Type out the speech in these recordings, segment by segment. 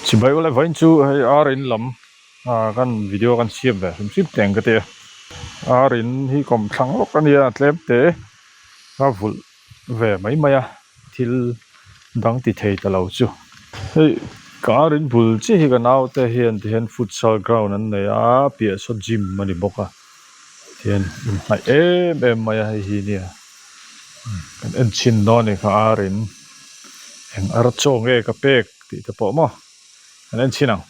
Chibai ule vawiin chu hei ar in lam ah kan video kan siam ve hrim hrim teng ka ti a ar in hi kawmthlang lawk a nia tlem te a vulh ve mai mai a thil dang ti thei ta lo chu hei ka ar in bul chiah hi ka naute hian ti hian futsal ground an nei a piah saw gym a ni bawk a tihian inhnaih em em mai a hei hi nia kan en chhin dawn a ni kha ar in eng ar chaw nge ka pek tih te pawh maw kan en chhin ang.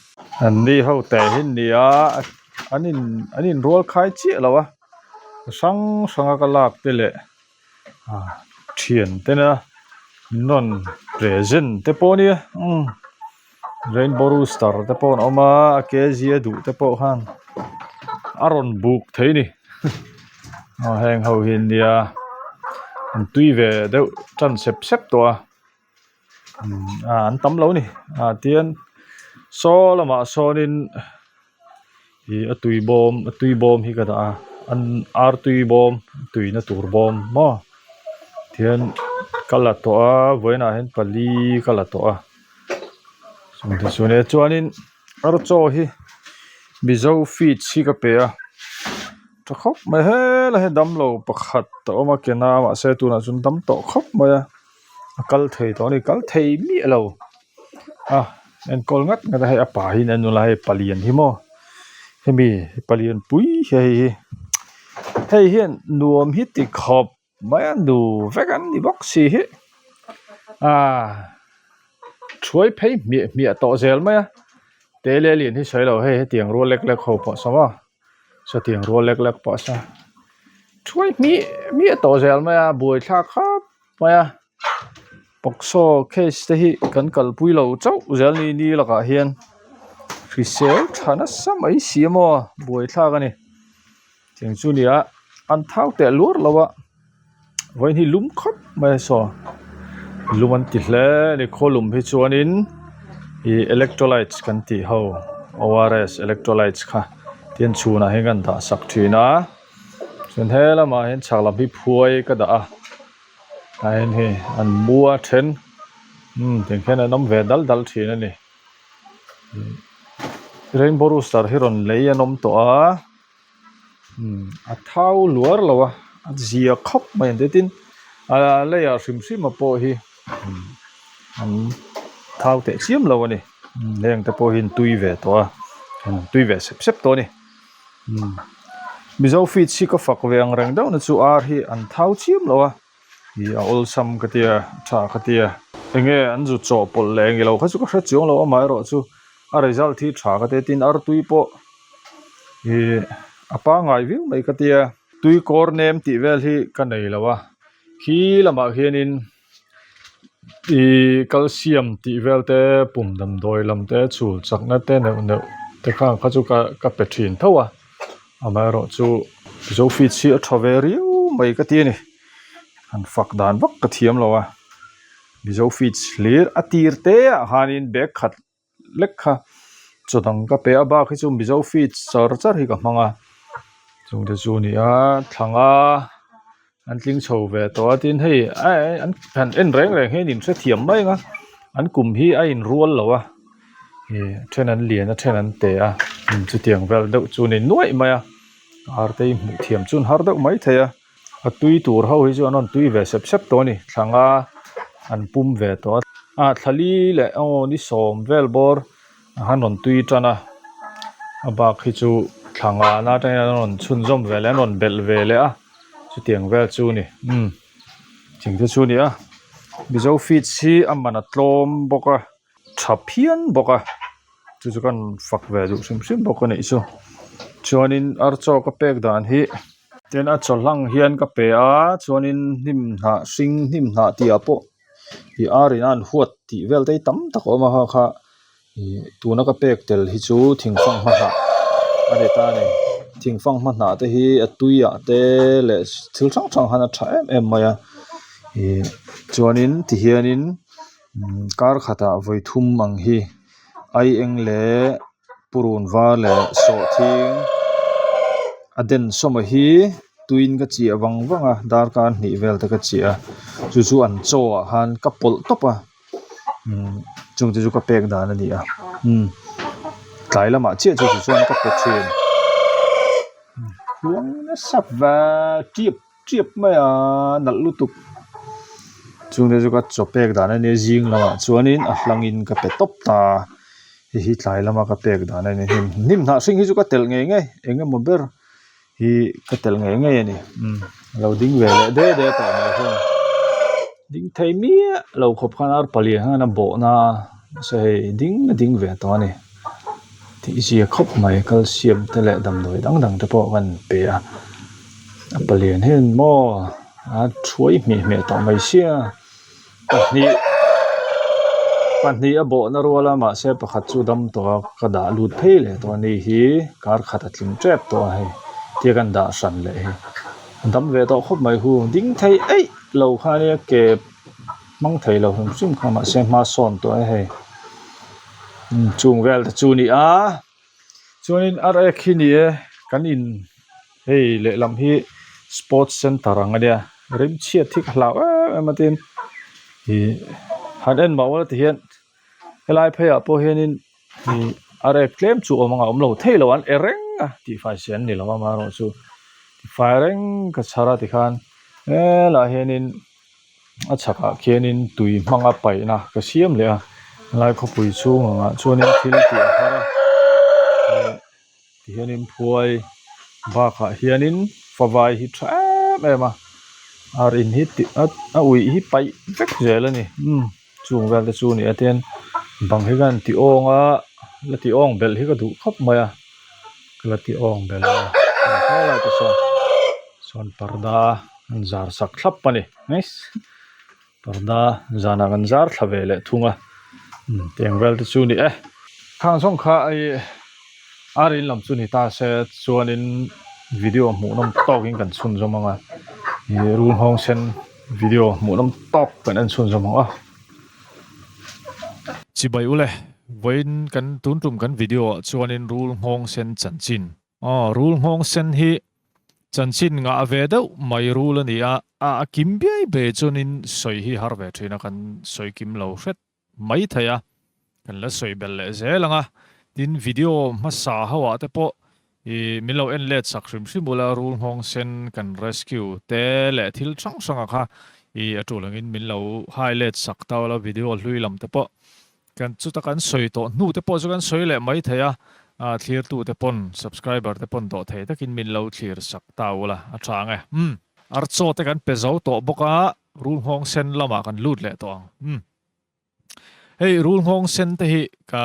An ni ho teh hi nia an in an inrual khai chiah lo a hrang hrang a ka lak te leh ah thian tena min rawn present te pawh ania umm rainbow rooster te pawh an awm a a kg a duh te pawh khan a rawn buk thei a ni aw heng ho hi nia an tui ve deuh tan sep sep tawh a ah an tam lo a ni ah tian saw lamah sawnin ih a tui bawm a tui bawm hi ka dah a an ar tui bawm tuina tur bawm maw tihian ka la tawh a vawiinah hian pali ka la tawh a chuanin ar chaw hi mizo feeds hi ka pe a tha khawp mai helai hi damlo pakhat a awm a ke na mahse tunah chuan dam tawh khawp mai a. A kal thei tawh a ni kal thei miah lo a enkawl ngat ngat a hei a pa hi a nula hei palian hi maw hemi palian pui hi hei hi hei hian nuam hi ti khawp mai a nu vek an ni bawk si hi ah thuai phei hmiah hmiah tawh zel mai a te leh lian hi sawi lo hei hetiang rual lek lek ho pawh saw maw sawtiang rual lek lek pawh saw thuai hmiah hmiah tawh zel mai a buaithlak khawp. Mai a pawksawh case te hi kan kalpui lo chauh zel ni ni lakah hian hrisel tha nasa mai si a maw buaithlak a ni tiang chu nia an thau teh luar lo a vawiin hi lum khawp mai a saw lum an ti hle a ni khaw lum hi chuanin ih electrolytes kan tih ho O R S electrolytes kha tin chhunah hian kan dah sak thin a chuan he lamah hian chhak lam hi phuai ka dah a. A en hi an mu a then umm tiang khian an awm ve dal dal thin a ni rainbow rooster hi rawn lei an awm tawh a umm a thau luar lo a a zia khawp mai ang tin a leiah hrim hrim a pawh hi an thau teh chiam lo a ni heng te pawh hi an tui ve tawh a an tui ve sep sep tawh a ni. Mizo feeds hi ka fak ve ang reng deuh na chu ar hi an thau chiam lo a ih a awlsam ka tia tha ka tia enge an zu chawhpawlh leh engilo kha chu ka hre chiang lo amaherawh chu a result hi tha ka tia tin artui pawh ih a pangngai viau mai ka tia tui kawr nem tih vel hi ka nei lo a khi lamah khianin. Ihh calcium tih vel te pum damdawi lam te chhul chakna te neuh neuh te khang kha chu ka ka pe thin tho a amaherawh chu mizo feeds hi a tha ve riau mai ka ti a ni han fak dan vak ka thiam lo a mizo feeds hlir a tir te ah khanin bag khat lek kha chaw dang ka pe a bak hi chu mizo feeds char char hi ka hmang a chung te chu a ni a thlanga an tling chho ve tawh a tin hei an han en reng reng hian in hrethiam mai ang a an kum hi a inrual lo a ih then an lian a then an te a chutiang vel deuh chu a ni nuaih mai a ar te hi hmuh thiam chu an har deuh mai thei a. A tui tur ho hi chu an rawn tui ve sep sep tawh a ni thlanga an pum ve tawh a ah thla li leh aw ni sawm vel bawr an rawn tui tan a a bak hi chu thla ngana atangin an rawn chhunzawm ve leh an rawn belh ve leh a chutiang vel chu a ni umm thing te chu a ni a mizo feeds hi a man a tlawm bawk a. tha phian bawk a chu chu kan fak ve duh hrim hrim bawk a nih chu chuanin ar chaw ka pek dan hi tin a chaw hlang hian ka pe a chuanin hnim hnah hring hnim hnah tih ah pawh ih ar in a an huat tih vel te hi tam tak a awm a kha kha ih tuna ka pek tel hi chu thingfang hma hnah a ni ta a ni thingfang hma hnah te hi a tui ah te leh thil hrang hrang ah hian a tha em em mai a ih chuanin tihianin. Kar khatah vawi thum ang hi ai eng leh purun var leh sawhthing a den sawma hi tuiin ka chiah vang vang a darkar hnih vel te ka chiah a chu chu an chaw ah khan ka pawlh tawp a. Umm chung te chu ka pek dan a ni a umm tlai lamah chiah chu tichuan ka pe thin khuang nasa va tip tip mai a nalh lutuk chung te chu ka chaw pek dan a nia zing lamah chuanin a hlangin ka pe tawp ta hei hi tlai lama ka pek dan a ni hnim hnim hnah hring hi chu ka telh ngei ngei eng emaw ber hi ka telh ngei ngei a ni umm a lo ding ve leh de de tawh mai hian ding thei miah lo khawp khan ar palian hian a bawhna nasa hei ding a ding ve tawh a ni tih zia khawp mai calcium te leh damdawi dang dang te pawh kan pe a a palian hian maw a thuai hmeh hmeh tawh mai sia. Pahnih pahnih a bawhna rual a mahse pakhat chu dam tawh a ka dah lut phei leh tawh a ni hi kar khat a tling tep tawh a hei tia kan dah hran leh hi a dam ve tawh khawp mai hu ding thei eih lo kha ania ke hmang thei lo hrim hrim kha mahse hma sawn tawh e hei chung vel te chu a ni a chuanin ar ek hi ni e kan in. Hei lehlam hi sports center ang a nia rimchhiat hi ka hlau em em a tin ih han en mah ula tihian helai pheiah pawh hianin ih a rek tlem chu awm ang a awm lo thei lo an e reng a tihfai si an ni lo amaherawhchu tifai reng ka chhar a tikhan helaiah hianin. A chhakah khianin tui hmanga paihna ka siam leh a helai khawpui chhung angah chuanin thil tih a har a tihianin phuai bakah hianin favai hi tha em em a ar in hi tih a a uih hi paih vek zel a ni umm chung vel te chu a ni a tin bang hi khan ti awng a la ti awng belh hi ka duh khawp mai a ka la ti awng belh a helai te sawn sawn parda an zar sak thlap a ni nice parda zanah kan zar thla ve leh thung a tiang vel te chu a ni e khang zawng kha ih a rin lam chu ni ta se chuanin video hmuh nawm tawkin kan chhunzawm ang a ih rul nghawng sen video hmuh nawm tawk kan en chhunzawm ang a. Chibai ule, vawiin kan tun tum kan video ah chuanin rul nghawng sen chanchin aw rul nghawng sen hi Chanchin ngah ve deuh mai rul a ni a, a kim biai biai chuanin sawi hi har ve thin a, kan sawi kim lo hret mai thei a, kan la sawi belh leh zel ang a, tin video hmasa ho ah te pawh i min lo en let sak hrim hrim ula rul nghawng sen kan rescue te leh thil hrang hrang a kha i a tul angin min lo hai let sak ta ula video hlui lam te pawh Kan chuta kan sawi tawh hnu te pawh chu kan sawi leh mai thei a, thlirtu te pawn subscriber te pawn dawh thei takin min lo thlir sak ta ula a tha ang e. Umm. Archaw te kan pe zo tawh bawk a, rul nghawng sen lamah kan lut leh tawh ang. Umm. Hei rul nghawng sen te hi ka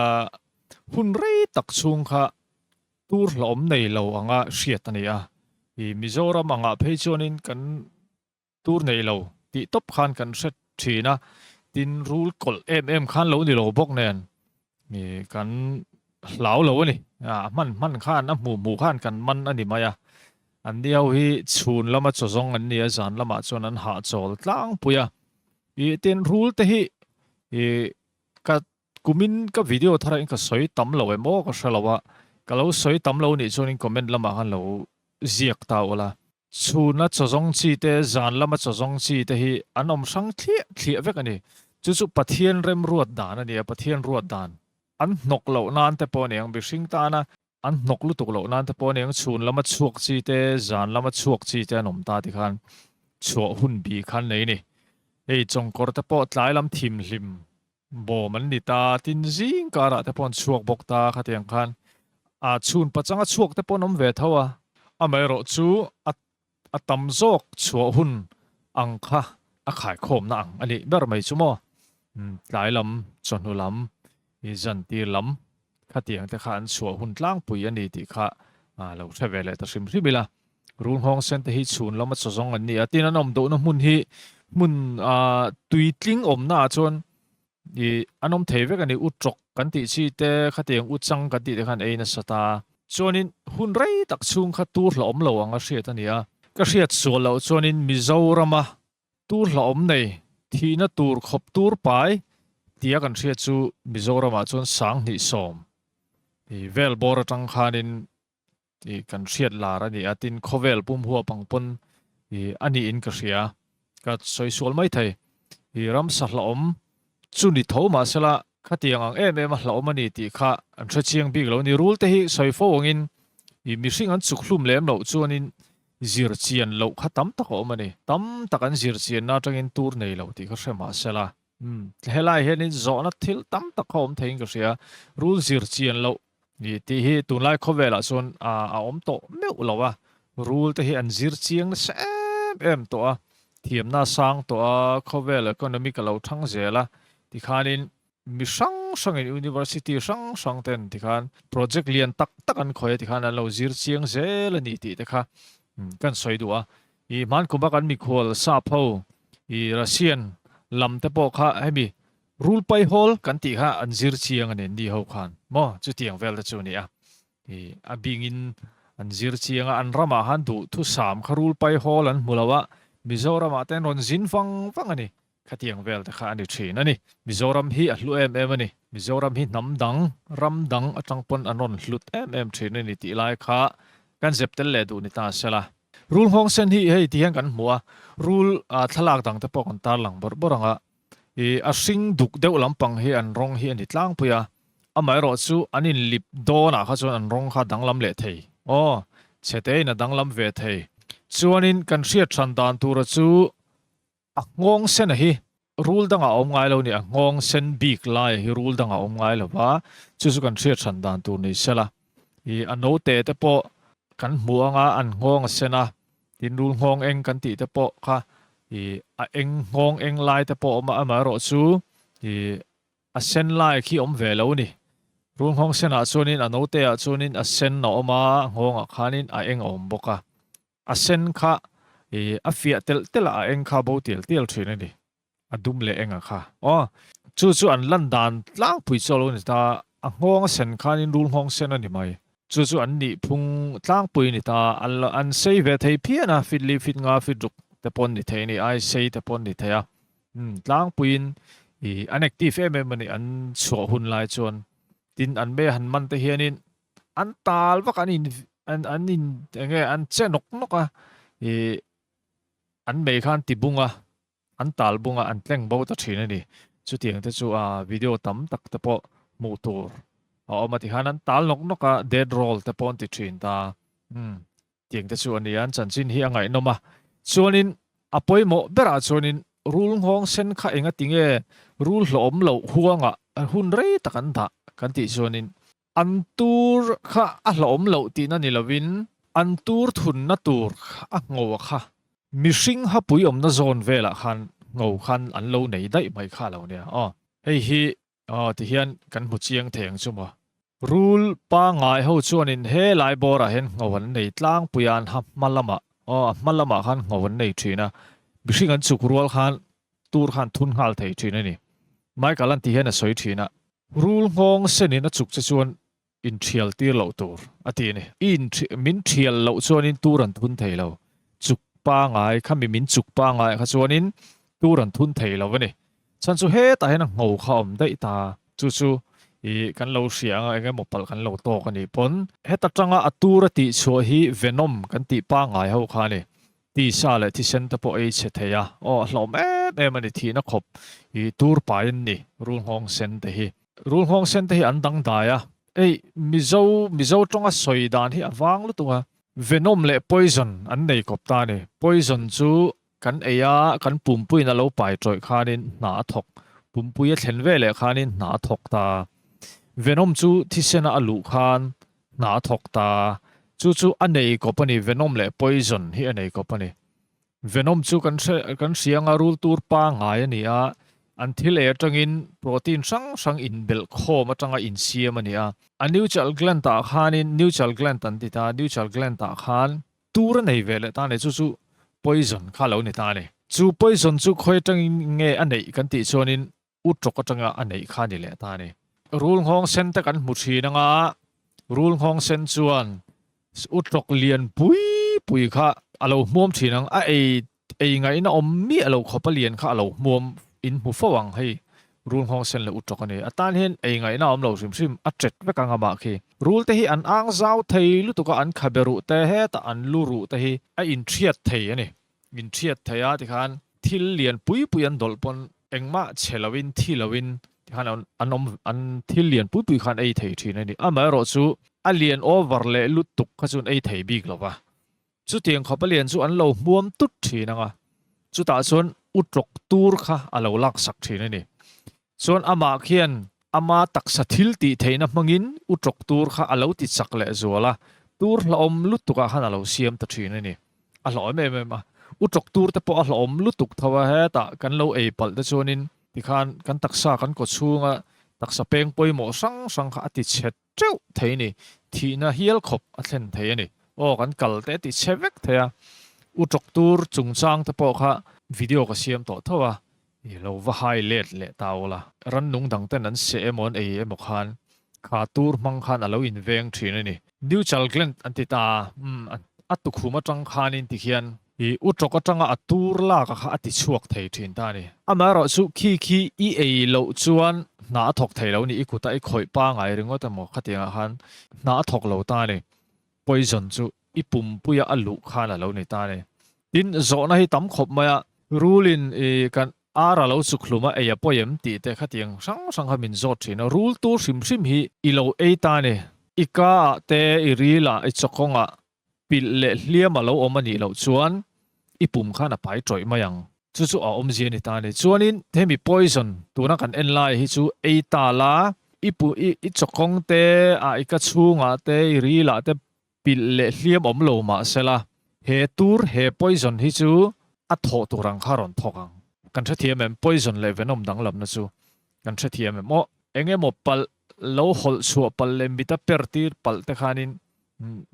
hun rei tak chhung kha tur hlawm nei lo anga hriat a ni a, i Mizoram angah phei chuanin kan Tur nei lo tih tawp khan kan hre thin a, tin rul kawlh em em khan lo ni lo bawk nen ih kan hlau lo a ni. A hman hman khan a hmuh hmuh khan kan man a ni mai a, an ni ho hi chhun lama chaw zawng an ni a, zan lamah chuan an hahchawl tlangpui a. Ih tin rul te hi ih ka Kumin ka video thar ah in ka sawi tam lo em aw ka hre lo a, ka lo sawi tam lo nih chuan in comment lamah khan lo ziak ta ula. Chhuna chaw zawng chi te, zan lama chaw zawng chi te hi an awm hrang thliah thliah vek a ni. Chu chu Pathian remruat dan a ni a, Pathian ruat dan. An hnawk loh nan te pawh a ni ang, mihring tana an hnawk lutuk loh nan te pawh a ni ang, chhun lama chhuak chi te, zan lama chhuak chi te an awm ta tikhan chhuah hun bik khan nei a ni. Hei chawngkawr te pawh tlai lam thimhlim Bawm an ni ta, tin zing karah te pawh an chhuak bawk ta khatiang khan a chhun pachanga chhuak te pawh an awm ve tho a, amaherawh chu a a tam zawk chhuah hun ang kha a khaikhawmna ang a nih ber mai chu maw, tlai lam, chawhnu lam, i zantir lam khatiang te kha an chhuah hun tlangpui a ni tih kha lo hre ve leh ta hrim hrim ila. Rul nghawng sen te hi chhun lama chaw zawng an ni a, tin an awm duhna hmun hi hmun tui tling awmna ah chuan ih an awm thei vek a ni, u tawk kan tih chi te khatiang u chang kan tih te khan ei nasa ta. Chuanin hun rei tak chhung kha tur hlauhawm lo ang a hriat a ni a, ka hriat sual loh chuanin Mizorama tur hlauhawm nei thihna tur khawp tur pai tia kan hriat chu Mizoramah chuan 2010 ih vel bawr atang khanin Tih kan hriat lar a ni a, tin khawvel pum huap ang pawn ih a niin ka hria. Ka sawi sual mai thei. Ih ramsa hlauhawm chu ni tho mahsela khatiang ang em em a hlauhawm a ni tih kha an hre chiang bik lo a ni. Rul te hi sawi fo angin ih mihring an chuk hlum lem loh chuanin zir chian loh kha tam tak a awm a ni. Tam tak an zir chianna atangin tur nei lo tih kha hre mahsela umm helai hianin zawhna thil tam tak kha awm theiin ka hria. Rul zir chian loh ih tih hi tunlai khawvelah chuan a awm tawh meuh lo a, rul te hi an zir chiang nasa em em tawh a, thiamna a sang tawh a, khawvel economic a lo thang zel a, tikhanin mi hrang hrangin university hrang hrang ten tikhan project lian tak tak an khawih a tikhan an lo zir chiang zel a ni tih te kha kan sawi duh a, ih hmankum a kan mikhual sap ho ih Russian lam te pawh kha hemi Rul pai hawl kan tih kha an zir chiang a ni ni ho khan maw chutiang vel te chu a ni a ih a bingin an zir chiang a an ramah khan duh thusam kha rul pai hawl an hmu lo a Mizoramah te an rawn zin vang vang a ni khatiang vel te kha a ni thin a ni Mizoram hi a hlu em em a ni Mizoram hi hnam dang ram dang atang pawn an rawn hlut em em thin a ni tih lai kha kan zep tel leh duh ni ta sela. Rul nghawng sen hi hei ti hian kan hmu a rul thlalak dang te pawh kan tarlang bawrh bawrh ang a. Ih a hring duk deuh lampang hi an rawng hi a ni tlangpui a, amaherawh chu an inlip dawnah kha chuan an rawng kha a danglam leh thei. Aw, chhe tein a danglam ve thei. Chuanin kan hriat hran dan tura chu a nghawng sena hi rul dangah a awm ngai lo ni, a nghawng sen bik laia hi rul dangah a awm ngai lo va, chu chu kan hriat hran dan tur ni sela. Ih a note te pawh kan hmu anga an nghawng a sen a, Tin rul nghawng eng kan tih te pawh kha ih a eng nghawng eng lai te pawh a awm a, amaherawh chu ih a sen lai khi awm ve lo a ni. Rul nghawng senah chuanin a note ah chuanin a sen a awm a, a nghawngah khanin a eng a awm bawk a. A sen kha ih a fiah telh telh a, a eng kha a bo tial tial thin a ni. A dum leh enga kha. Aw, chu chu an lan dan tlangpui chu a lo ni ta, a nghawng a sen khanin rul nghawng sen a ni mai. Chu chu an nih phung tlangpui a ni ta, an lo an sei ve thei phian a, fit li fit nga fit ruk te pawn ni thei a ni, ai sei te pawn ni thei a. Umm, tlangpuiin ih an active em em a ni, an chhuah hun lai chuan. Tin, an mei han man te hianin an tal vak an in an an in eng nge an che nawk nawk a, ih an mei khan ti bung a. An tal bunga an tleng bo ta thin a ni. Chutiang te chu a video tam tak te pawh hmuh tur a awm a tikhan an tal nawk nawk a, dead roll te pawh an ti thin ta. Umm tiang te chu a ni a, an chanchin hi a ngaihnawm a. Chuanin a pawimawh berah chuanin rul nghawng sen kha enga tinge rul hlawhawm loh huangah hun rei tak an dah kan tih chuanin an tur kha a hlawhawm loh tihna ni lovin an tur thunna tur a ngho a kha Mihring hapui awmna zawn velah khan ngho khan an lo nei daih mai kha lo nia aw. Hei hi aw ti hian kan hmu chiang thei ang chu maw. Rul pangngai ho chuanin he lai bawrah hian ngho an nei tlangpui a, an ha hma lamah aw a hma lamah khan ngho an nei thin a, mihring an chuk rual khan tur khan thun nghal thei thin a ni. Michael an ti hian a sawi thin a. Rul nghawng senin a chuk che chuan Inthial tir loh tur a ti a ni. I min thial loh chuanin tur an thun thei lo. Chuk pangai kha mi min chuk pangai kha chuanin tur an thun thei lo a ni. Chhan chu hetah hian a ngho kha a awm daih ta. Chu chu i kan lo hria anga eng emaw palh kan lo tawk a nih pawn. Heta tanga a tur a tih chhuah hi venom kan tih pangai ho kha a ni. Tisa leh thisen te pawh ei chhe thei a. Aw a hlauhawm em em a ni thihna khawp i tur pai an ni rul nghawng sen te hi. Rul nghawng sen te hi an dangdai a. Ei, Mizo, Mizo tawnga sawi dan hi a vang lutuk a. Venom leh poison an nei kawp ta a ni. Poison chu kan ei a, kan pumpuiin a lo pai tawih khanin hna a thawk. Pumpui a thlen ve leh khanin hna a thawk ta. Venom chu thisena a luh khan hna a thawk ta. Chu chu a nei kawp a ni, venom leh poison hi a nei kawp a ni. Venom chu kan hre kan hria anga rul tur pangngai a ni a, an thil ei atangin protein hrang hrang inbelh khawm atanga insiam a ni a. A nuchal gland ah khanin nuchal gland an ti ta, nuchal gland ah khan tur a nei ve leh ta a ni, chu chu poison kha a lo ni ta a ni. Chu poison chu khawi atangin nge a neih kan tih chuanin utrawk atanga a neih kha a ni leh ta a ni. Rul nghawng sen te kan hmu thin anga rul nghawng sen chuan utrawk lian pui pui kha a lo hmuam thin ang, a ei ei ngaihna awm miah lo khawp a lian kha a lo hmuam in hmu fo ang hei rul nghawng sen leh utrawk a ni. A tan hian ei ngaihna a awm lo hrim hrim a tet vek ang amah khi. Rul te hi an ang zau thei lutuk a an khabe ruh te hetah an lu ruh te hi a inthiat thei a ni. Inthiat thei a tikhan thil lian pui pui an dawlh pawn. engmah chhe loin thi loin tikhan an awm an thil lian pui pui khan ei thei thin a ni. Amaherawhchu a lian over leh lutuk kha chuan ei thei bik lo va. Chutiang khawp a lian chu an lo hmuam tut thin ang a, chutah chuan u tawk tur kha a lo laksak thin a ni. Chuan amah khian ama taksa thil tih theihna hmangin u tawk tur kha a lo ti chak leh zual a, tur hlauhawm lutukah khan a lo siam ta thin a ni. A hlauhawm em em a, u tawk tur te pawh a hlauhawm lutuk tho a, hetah kan lo ei palh te chuanin tikhan kan taksa kan kaw chhunga taksa peng pawimawh hrang hrang kha a ti chhe teuh thei a ni, thihna hial khawp a thlen thei a ni. Aw kan kal te ti chhe vek thei a, u tawk tur chungchang te pawh kha video ka siam tawh tho a, i lo va hai let leh ta ula. Rannung dang ten an seh emaw an ei emaw khan kha tur hmang khan a lo inveng thin a ni. Nuchal gland an ti ta a, umm a tukhum atang khanin tikhian I u tawk atanga a tur lak a kha a ti chhuak thei thin ta a ni. Amaherawh chu khi khi i ei loh chuan hna a thawk thei lo ni, i kuta i khawih pangai ringawt emaw khatiangah khan hna a thawk lo ta a ni. Poison chu i pumpuia a luh khan a lo ni ta a ni. Tin, zawhna hi tam khawp mai a, rulin i kan ar a lo chuk hlum a ei a pawi em tih te khatiang hrang hrang kha min zawt thin a, rul tur hrim hrim hi i lo ei ta a ni. I ka ah te, i ril ah, i chawkawng ah Pilh leh hliam a lo awm a nih loh chuan i pum khan a pai tawih mai ang. Chu chu a awmzia a ni ta a ni. Chuanin hemi poison tuna kan en lai hi chu ei ta la, i pu i i chawkawng te ah i ka chhungah te i ril ah te pilh leh hliam awm lo mah sela he tur he poison hi chu a thawh tur ang kha rawn thawk ang. Kan hrethiam em? Poison leh venom danglamna chu kan hrethiam em? Aw eng emaw palh lo hawlh chhuah palh leh mita per tir palh te khanin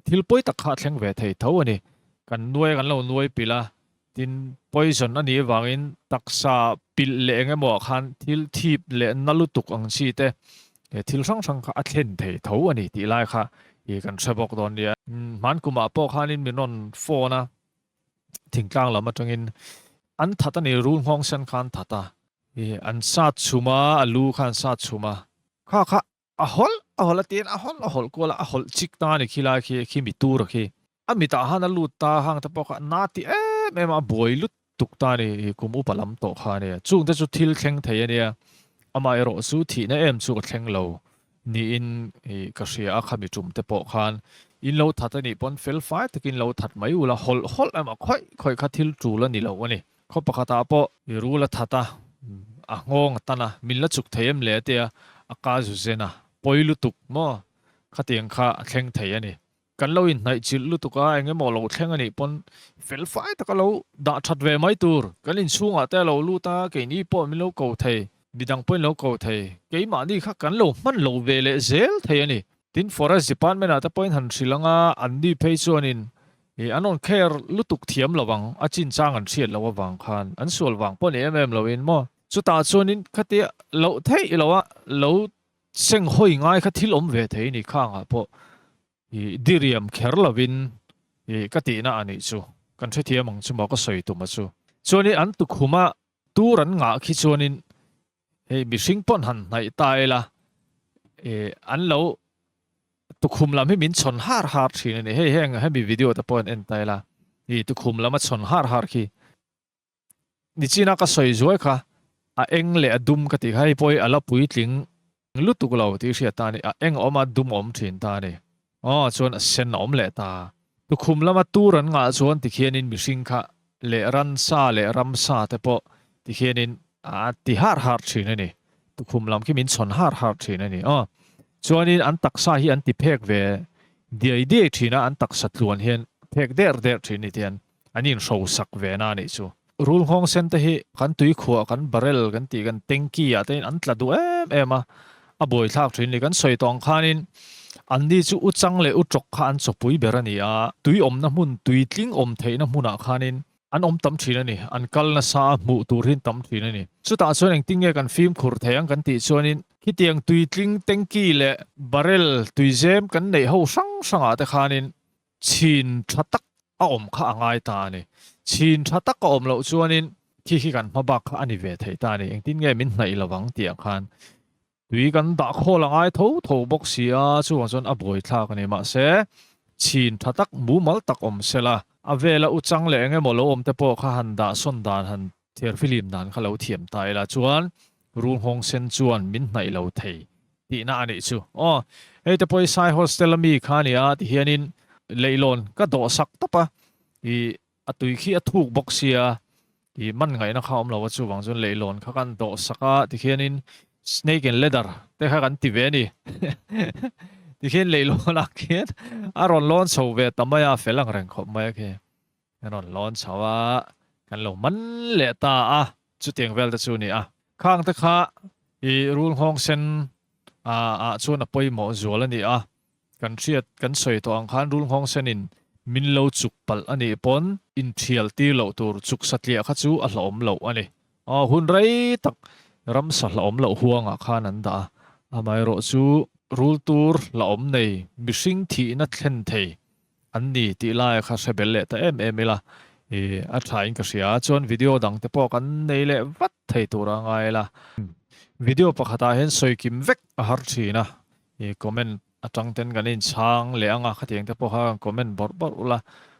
Thil pawi tak kha a thleng ve thei tho a ni. Kan nuai kan lo nuai pilh a, tin poison a nih avangin taksa pilh leh eng emaw ah khan thil thip leh na lutuk ang chi te thil hrang hrang kha a thlen thei tho a ni tih lai kha i kan hre bawk dawn nia. Hman kumah pawh khanin min rawn phone a, thingtlang lam atangin an that a ni, rul nghawng sen kha an that a, i an sat chhum a, a lu kha an sat chhum a, kha kha A hawlh a hawlh a tiin a hawlh a hawlh kual a, a hawlh chik ta a ni khi lai khi, khi mi tur a khi. A mitah han a lut ta hang te pawh kha na ti em em a, a buai lut tuk ta a ni, i kum upa lam tawh kha a nia. Chung te chu thil thleng thei a nia, amah erawh chu thihna em chu ka thleng lo niin i ka hria a, khami tum te pawh khan in lo that a nih pawn fel fai takin lo that mai ula, hawlh hawlh emaw khawih khawih kha thil tul a ni lo a ni. Khaw pakhatah pawh i rul a that a, a nghawng a tan a, min la chuk thei em le a tia, a ka zu zen a, pawi lutuk maw? Khatiang kha a thleng thei a ni. Kan lo inhnaih chilh lutuk a, eng emaw lo thleng a nih pawn fel fai taka lo dah that ve mai tur. Kan inchhungah te a lo lut a, keini pawh min lo ko thei, midang pawhin lo ko thei, keimahni kha kan lo hman lo ve leh zel thei a ni. Tin, Forest Department ah te pawhin han hrilh ang a, anni phei chuanin Ih, an rawn care lutuk thiam lo ang, a chinchang an hriat loh avang khan an sual vang pawh ni em em loin maw. Chutah chuanin khatia loh theih loh a, lo seng hawi ngai kha thil awm ve thei ni khangah pawh ih diriam kher lovin ih ka tihna a nih chu, kan hrethiam ang chu maw ka sawi tum a chu. Chuanin an tukhuma tur an ngah khi chuanin hei mihring pawn han hnaih ta ila ih an lo Tukhum lam hi min chhawn har har thin a ni. Hei heng hemi video te pawh an en ta ila. I tukhum lam a chhawn har har khi. Nichina ka sawi zuai kha a eng leh a dum ka tih kha hei pawh hi a la puitling lutuk lo tih hriat ta a ni. A eng a awm a dum a awm thin ta a ni. Aw chuan a sen a awm leh ta. Tukhum lama tur an ngah chuan tikhianin mihring kha leh ransa leh ramsa te pawh tikhianin a ti har har thin a ni. Tukhum lam khi min chhawn har har thin a ni. Aw chuanin an taksa hi an ti phek ve diai diai thin a, an taksa tluan hian phek der der thin ni tian an inhrosak ve na a nih chu. Rul nghawng sen te hi kan tuikhuah kan barrel kan tih kan tanky ah te hian an tla duh em em a, a buaithlak thin ni. Kan sawi tawh ang khanin anni chu u chang leh u tawk kha an chawpui ber a ni a, tui awmna hmun tui tling awm theihna hmunah khanin an awm tam thin a ni, an kal nasa a hmuh tur hi an tam thin a ni. Chutah chuan engtin nge kan fimkhur thei ang kan tih chuanin khitiang tui tling tanky leh barrel tuizem kan neih ho hrang hrangah te khanin Chhin tha tak a awm kha a ngai ta a ni. Chhin tha tak a awm loh chuanin khi khi kan hma bak kha a ni ve thei ta a ni. Engtin nge min hnaih lo ang tih ah khan tui kan dah khawl a ngai tho tho bawk si a, chuvang chuan a buaithlak a ni. Mahse, chhin tha tak mumal tak awm sela, a vela uchang leh eng emaw lo awm te pawh kha han dah sawn dan han. Thiarfilim dan kha lo thiam ta ila chuan rul nghawng sen chuan min hnaih lo thei tihna a nih chu. Aw, hei te pawh i Sai Hostel a mi kha a nia ti hianin leihlawn ka dawh sak tawp a, ih a tui khi a thuk bawk sia, ih man ngaihna kha a awm lo a chuvang chuan leihlawn kha kan dawh sak a ti hianin snake and ladder te kha kan ti ve a ni. Ti khian leihlawn ah khian a rawn lawn chho ve ta mai a, fel ang reng khawp mai a khi. Kan rawn lawn chho a, kan lo man leh ta a, chutiang vel te chu a ni a. Khang te kha i rul nghawng sen ah chuan a pawimawh zual a ni a, kan hriat kan sawi tawh ang khan rul nghawng senin min lo chuk palh a nih pawn inthial tir loh tur chuk satliah kha chu a hlauhawm loh a ni. Aw hun rei tak ramsa hlauhawm loh huangah khan an dah a, amaherawh chu rul tur hlauhawm nei mihring thihna thlen thei An ni tih laia kha hre bel leh ta em em ila i a tha in ka hria a, chuan video dang te pawh kan nei leh vat thei tur a ngai ila. Video pakhat ah hian sawi kim vek a har thin a, i comment atang ten kan inchhang leh ang a, khatiang te pawh kha kan comment bawrh bawrh ula,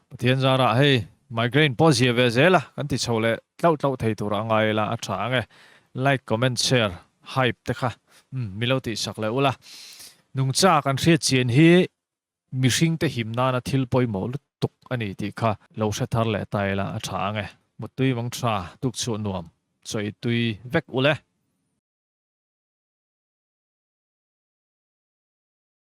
Pathian zarah hei migraine pawh zia ve zel a, kan ti chho leh tlauh tlauh thei tur a ngai ila a tha ang e, like comment share hype te kha umm milo tihsak leh ula, nungcha kan hriat chian hi Mihringte him nana thil pawimawh lutuk a ni tih kha lo hre thar leh ta ila a tha ang e. Muttui mang tha, tukchhuah nuam, chawi tui vek ule.